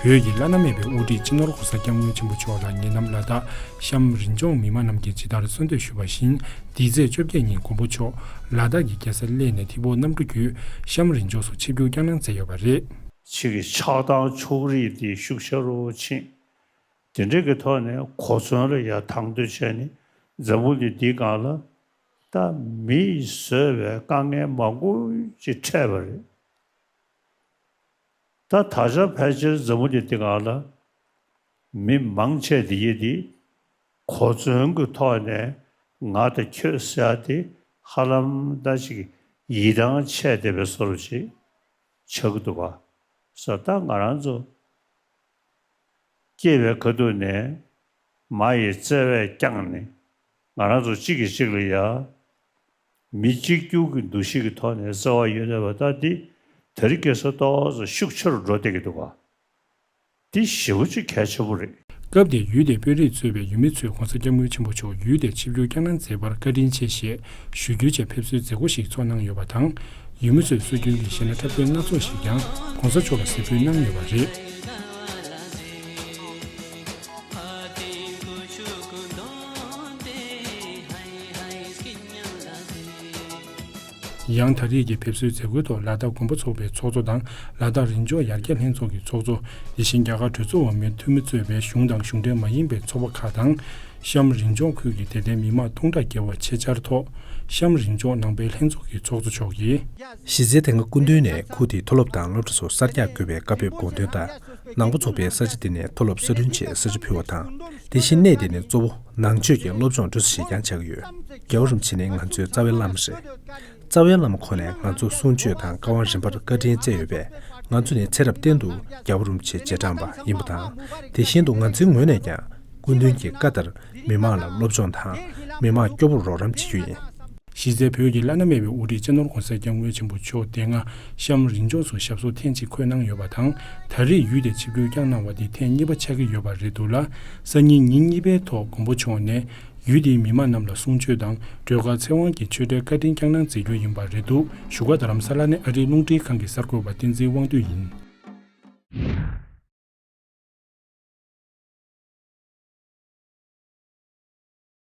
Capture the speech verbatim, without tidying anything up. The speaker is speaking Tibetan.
བོད་ཀྱི་བླ་ན་མེད་པའི་དབུ་ཁྲིད་སྤྱི་ནོར་༧གོང་ས་༧སྐྱབས་མགོན་ཆེན་པོ་མཆོག་ལ་ཉེ་ལམ་ལ་དྭགས་གཤམ་རི་ལྗོངས་མི་མང་རྣམས་ཀྱིས་ཇི་ལྟར་གསོལ་འདེབས་ཞུས་པ་བཞིན། འདི་ཚེས་བཅོ་བརྒྱད་ཉིན་མགོན་པོ་མཆོག་ལ་དྭགས་ཀྱི་རྒྱལ་ས་གླེ་ནས་ཐིབས་པོ་གནམ་གྲུ་བརྒྱུད་གཤམ་རི་ལྗོངས་སུ་ཆིབས་བསྒྱུར་བསྐྱངས་གནང་མཛད་ཡོད་པ་རེད། ཕྱི་གི་ཆགས་སྡང་ཕྱོགས་རིས་དེ་ཤུགས་ཆེ་རུ་ཕྱིན། དེ་འདྲའི་གི་ཐོག་ནས་གོ་མཚོན་ལ་ཡ་དང་དོད་བྱས་ནས་འཛམ་བུ་གླིང་འདིའི་སྒང་ལ་ད་མིས་བཟོས་པའི་དཀའ་ངལ་མང་པོ་ཅིག་འཕྲད་པ་རེད། ད་ད་ཆ་ཕལ་ཆེར་འཛམ་བུ་གླིང་འདི་སྒང་ལ་མི་མང་ཆེ་དེ་ཡིས་དེ་གོ་མཚོན་གྱི་ཐོག་ནས་ང་དང་ཁྱོད་ཟེར་ཡ་དེ་ཧ་ལམ་ད་ཅིག་ཡིད་ཐང་ཆད་བསྡད་པའི་བཟོ་འདྲ་ཅིག་ཆགས་ཀྱི་འདུག་ག་ས་ད་ང་རང་ཚོ་སྐྱེས་པའི་ཁ་ཐུག་ནས་མ་ཡི་བརྩེ་བས་བསྐྱངས་ནས་ང་རང་ཚོ་གཅིག་གིས་གཅིག་ལ་ཡ། མི་གཅིག་གྱུར་གྱི་འདུ་ཤེས་ཀྱི་ཐོག་ནས་བརྩེ་བ་ཡོད་བསྡད་པ་ད་འདི་དེ་རིང་ཁ་སང་ཏོག་ཙམ་ཤུགས་ཆེ་རུ་འགྲོ་བསྡད་ཀྱི་འདུག་ག་འདི་ཞེ་པོ་ཅིག་གལ་ཆེན་པོ་རེད། སྐབས་དེར་ཡུལ་དེའི་དཔོན་རིགས་གཙོས་པའི་ཡུལ་མི་ཚོས་༧གོང་ས་༧སྐྱབས་མགོན་ཆེན་པོ་མཆོག་ཡུལ་དེར་ཆིབས་བསྒྱུར་བསྐྱངས་གནང་མཛད་པར་བཀའ་དྲིན་ཆེ་ཞེས་ཞུ་རྒྱུའི་ཆེད་ཕེབས་བསུའི་མཛད་སྒོ་ཞིག་ཚོགས་གནང་ཡོད་པ་དང་། ཡུལ་མི་ཚོས་སྲོལ་རྒྱུན་གྱི་གཞས་སྣ་འཁྲབ་སྟོན་སྣ་ཚོགས་ཤིག་ཀྱང་༧གོང་ས་མཆོག་ལ་གཟིགས་འབུལ་གནང་ཡོད་པ་རེད། ཡང་ད་རེས་ཀྱི་ཕེབས་བསུའི་མཛད་སྒོའི་ཐོག་ལ་དྭགས་དགོན་པ་ཚོགས་པའི་ཚོགས་གཙོ་དང་ལ་དྭགས་རི་ལྗོངས་ཡར་རྒྱས་ལྷན་ཚོགས་ཀྱི་ཚོགས་གཙོ། དེ་བཞིན་རྒྱ་གར་གྲོས་ཚོགས་འོག་མའི་འཐུས་མི་གཙོས་པའི་གཞུང་དང་གཞུང་འབྲེལ་མ་ཡིན་པའི་ཚོགས་པ་ཁག་དང་། གཤམ་རི་ལྗོངས་ཁུལ་གྱི་དད་ལྡན་མི་མང་སྟོང་ཕྲག་བརྒལ་བ་ཆེད་བཅར་ཐོག་གཤམ་རི་ལྗོངས་ནང་པའི་ལྷན་ཚོགས་ཀྱི་ཚོགས་གཙོ་མཆོག་གིས། གཞི་རྩའི་དེ་སྔ་སྐུ་མདུན་ནས་ཁུལ་དེའི་མཐོ་སློབ་དང་སློབ་གྲྭ་སོགས་གསར་རྒྱག་དགོས་པའི་བཀའ་ཕེབས་དགོངས་དོན་ལྟར། ནང་པ་ཚོགས་པས་ས་ཆ་དེ་ནས་མཐོ་སློབ་གསར་སྐྲུན་ཆེད་ས་ཆ་ཕུལ་བ་དང་། དེ་བཞིན་གནས་དེ་ནས་གཙོ་བོ་ནང་ཆོས་ཀྱི་སློབ་སྦྱོང་སྤྲོ་ས་ཞིག་ཀྱང་ཆགས་ཀྱི་ཡོད། རྒྱལ་བ་རིན་པོ་ཆེ་ནི་ང་ཚོའི་རྩ་བའི་བླ་མ་རེད། རྩ་བའི་བླ་མ་ཁོ་ནས་ང་ཚོར་གསུང་ཆོས་དང་བཀའ་དབང་རིམ་པར་བཀའ་དྲིན་སྩལ་ཡོད་པས། ང་ཚོ་ནི་ཚེ་རབས་གཏན་དུ་རྒྱལ་བ་རིན་པོ་ཆེའི་རྗེས་འབྲང་པ་ཡིན་པ་དང་། དེ་བཞིན་དུ་ང་ཚོའི་ངོས་ནས་ཀྱང་སྐུ་མདུན་གྱི་བཀའ་ལྟར་མི་མང་ལ་སློབ་སྦྱོང་དང་མི་མང་སྐྱོ་པོར་རོགས་རམ་བྱེད་རྒྱུ་ཡིན། གཞི་རྩའི་བོད་ཀྱི་བླ་ན་མེད་པའི་དབུ་ཁྲིད་སྤྱི་ནོར་༧གོང་ས་༧སྐྱབས་མགོན་ཆེན་པོ་མཆོག་དེ་སྔ་གཤམ་རི་ལྗོངས་སུ་ཞབས་སོར་ཐེངས་གཅིག་འཁོད་གནང་ཡོད་པ་དང་། ད་རེས་ཡུལ་དེར་ཆིབས་བསྒྱུར་བསྐྱངས་གནང་བ་འདི་ཐེངས་གཉིས་པ་ཆགས་ཀྱི་ཡོད་པ་རེད་འདུག་ལ། སང་ཉིན་ཉིན་གཉིས་པའི་ཐོག་མགོན་པོ་མཆོག་ནས་ཡུལ་དེའི་མི་མང་རྣམས་ལ་གསུང་ཆོས་དང་སྒྲོལ་དཀར་ཚེ་དབང་གི་ཆོས་འབྲེལ་བཀའ་དྲིན་བསྐྱངས་གནང་མཛད་རྒྱུ་ཡིན་པ་རེད་འདུག་བཞུགས་སྒར་རྡ་རམ་ས་ལ་ནས་ཨ་རིའི་རླུང་འཕྲིན་ཁང་གི་གསར་འགོད་པ་བསྟན་འཛིན་དབང་འདུས་ཡིན།